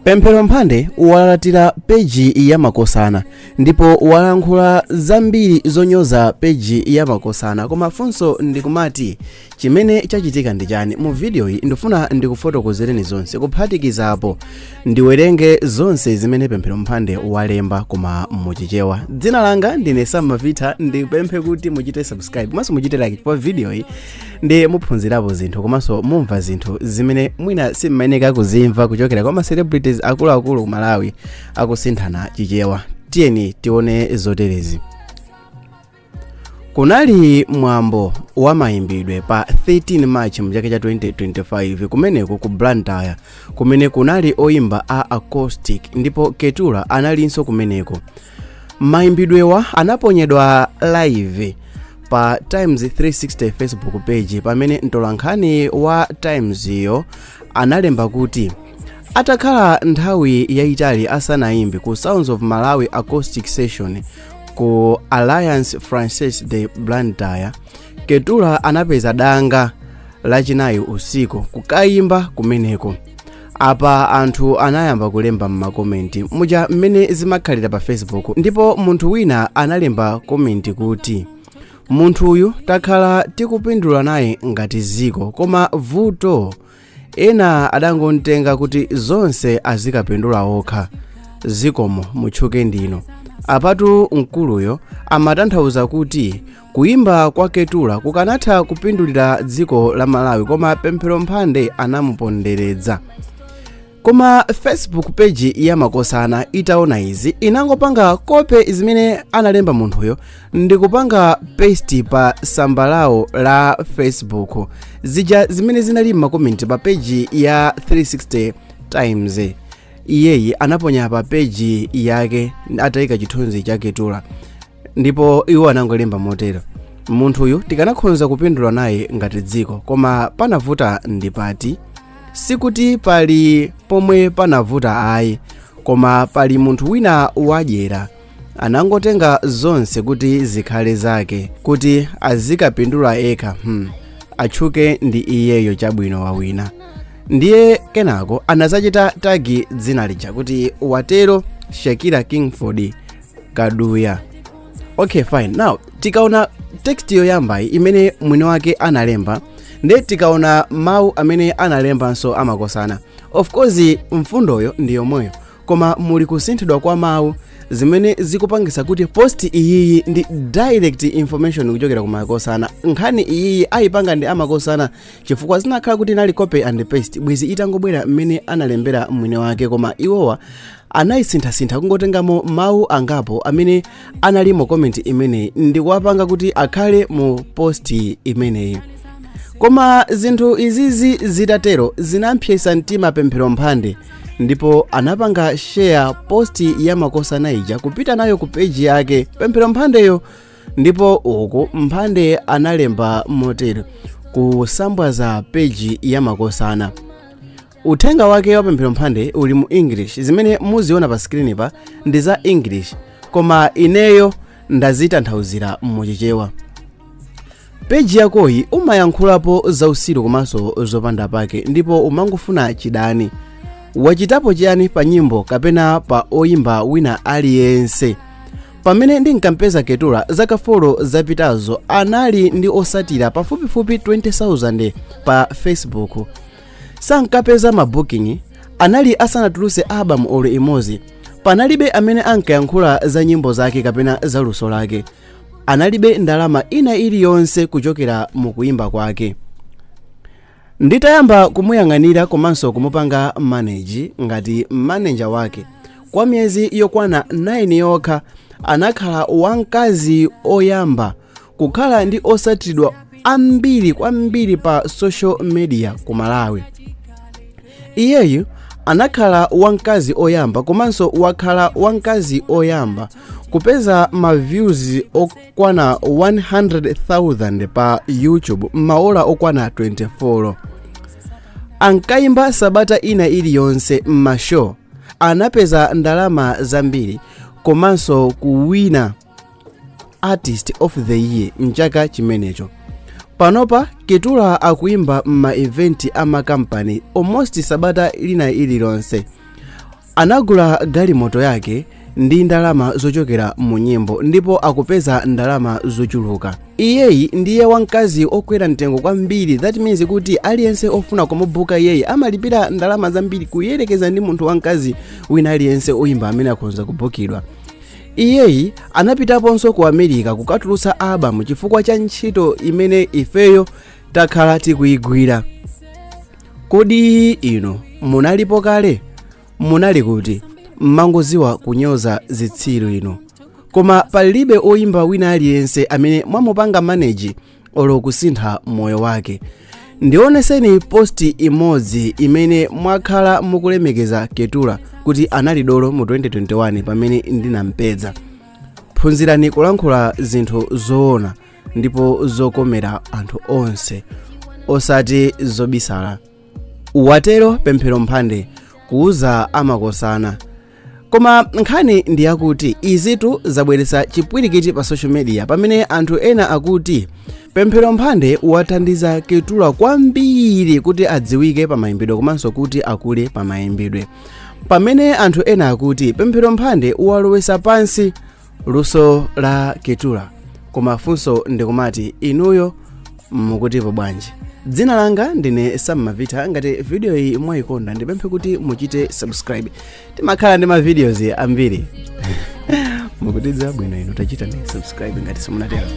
Pemphero Mphande walalatira peji ya Makosana ndipo walankhula zambiri zonyoza peji ya Makosana. Koma funso ndikumati, chimene chachitika ndi chani? Mu videoyi ndifuna ndikufotokozereni zonse, kuphatikizapo ndiwerenge zonse zimene Pemphero Mphande walemba, koma muchichewa. Dzina langa ndine Samavita. Ndipemphe kuti muchite subscribe komanso muchite like, chifukwa videoyi ndi muphunzirapo zinthu komanso mumva zinthu zimene mwina simmayeneka kuzimva kuchokera kwa ma celebrities akuluakulu ku Malawi akusinthana Chichewa. Tiyeni tione zoterezi. Kunali mwambo wa mayimbidwe pa 13 March mchaka cha 2025 kumeneko ku Blantyre, kumene kunali oyimba a acoustic, ndipo Ketula analinso kumeneko. Mayimbidwewa anaponyedwa live pa Times 360 Facebook page, pamene mtolankhani wa Times yo analemba kuti atakhala nthawi yayitali asanayimbe ku Sounds of Malawi acoustic session ku Alliance Francaise de Blantyre, Ketula anapeza danga Lachinayi usiku kukayimba kumeneko. Apa anthu anayamba kulemba m'ma comment muja mmene zimakhalira pa Facebook, ndipo munthu wina analemba comment kuti, "Munthuyu takhala tikupindula naye ngati ziko, koma vuto ena adangotenga kuti zonse azikapindula okha. Zikomo, mutchuke ndino." Apatu mkuluyo amatanthauza kuti kuyimba kwa Ketula kukanatha kupindulira dziko la Malawi, koma Pemphero Mphande anamuponderedza. Koma Facebook page ya Makosana itaona izi, inangopanga copy zimene analemba munthuyo ndikupanga paste pa tsamba lawo la Facebook. Zija zimene zinali m'ma comment pa page ya 360 Times, iyeyi anaponya pa page yake atayika chithunzi cha Ketula, ndipo iwo anangolemba motero: "Munthuyu tikanakhoza kupindula naye ngati dziko, koma panavuta ndi pati? Sikuti pali pomwe panavuta ayi, koma pali munthu wina wadyera, anangotenga zonse kuti zikhale zake kuti azikapindula ekha. Atchuke ndi iyeyo, chabwino, wawina." Ndiye kenako anazachita tag dzina lija kuti watero Shakira Kingford Kaduya. Okay, fine. Now tikaona text yoyambayi imene mwini wake analemba, nde tikaona mawu amene analembanso amakosana, of course mfundoyo ndi yomweyo, koma muli kusinthidwa kwa mawu zimene zikupangisa kuti post iyiyi ndi direct information kuchokera ku Makosana. Nkhani iyiyi ayipanga ndi amakosana, chifukwa zinakhala kuti inali copy and paste, bwezi itangobwera mmene analembera mwini wake, koma iwowa anayisinthasintha kungotengamo mawu angapo amene anali mu comment imeneyi ndikuwapanga kuti akhale mu post imeneyi. Koma zinthu izizi zitatero, zinampsesa mtima Pemphero Mphande, ndipo anapanga share post ya Makosana ija kupita nayo ku page yake Pemphero Mphandeyo. Ndipo uku Mphande analemba motero kusambwaza page ya Makosana. Uthenga wake wa Pemphero Mphande uli mu English. Zimene muziona pa screen pa ndi za English, koma ineyo ndazitanthauzira muchichewa. "Page yakoyi umayankhulapo zausiru komanso zopanda pake, ndipo umangofuna chidani. Wachitapo chiyani pa nyimbo kapena pa oyimba wina aliyense? Pamene ndinkampeza Ketula zaka 4 zapitazo, anali ndi osatira pafupifupi 20,000 pa Facebook. Sankapeza ma booking, anali asanatuluse album olo imodzi. Panalibe amene ankayankhula za nyimbo zake kapena za luso lake. Analibe ndalama ina iliyonse kuchokera mu kuyimba kwake. Nditayamba kumuyang'anira komanso kumupanga manage ngati manager wake kwa miyezi yokwana 9 yokha, anakhala wamkazi oyamba kukhala ndi osatiridwa ambiri kwambiri pa social media ku Malawi. Iyeyu anakhala wamkazi oyamba komanso wakhala wamkazi oyamba kupeza ma views okwana 100,000 pa YouTube m'maola okwana 24. Ankayimba sabata ina iliyonse m'ma show. Anapeza ndalama zambiri komanso kuwina Artist of the Year mchaka chimenecho. Panopa Ketula akuimba m'ma event amakampani almost sabata lina ililonse. Anagula galimoto yake ndi ndalama zochokera mu nyimbo ndipo akupeza ndalama zochuluka. Iyeyi ndiye wamkazi okwera mtengo kwambiri. That means kuti aliyense ofuna kumubuka iyeyi amalipira ndalama zambiri kuyerekeza ndi munthu wamkazi wina aliyense oyimba amene akhonza kubukidwa. Iyeyi anapitaponso ku America kukatulutsa album chifukwa cha ntchito imene ifeyo takhala tikuyigwira. Kodi inu munalipo kale? Munali kuti? Mmangoziwa kunyoza zitsiru inu. Koma palibe oyimba wina aliyense amene mwamupanga manage olo kusintha moyo wake. Ndioneseni post imodzi imene mwakhala mukulemekeza Ketura kuti anali dolo mu 2021 pamene ndinampeza. Phunzirani kulankhula zinthu zoona ndipo zokomera anthu onse, osati zobisala. Watero Pemphero Mphande kuuza amakosana. Koma nkhani ndi yakuti izitu zabweretsa chipwirikiti pa social media, pamene anthu ena akuti Pemphero Mphande wathandiza Ketura kwambiri kuti adziwike pa mayimbidwe komanso kuti akule pa mayimbidwe, pamene anthu ena akuti Pemphero Mphande walowesa pansi luso la Ketura. Koma funso ndikumati, inuyo mukutipo bwanji? Dzina langa ndine Sam Mavita. Ngati video iyi mwayikonda, ndipemphe kuti muchite subscribe. Timakhala ndi ma videos ambiri. Mukutidziwa bwino inu, tachitani subscribe ngati simunatero.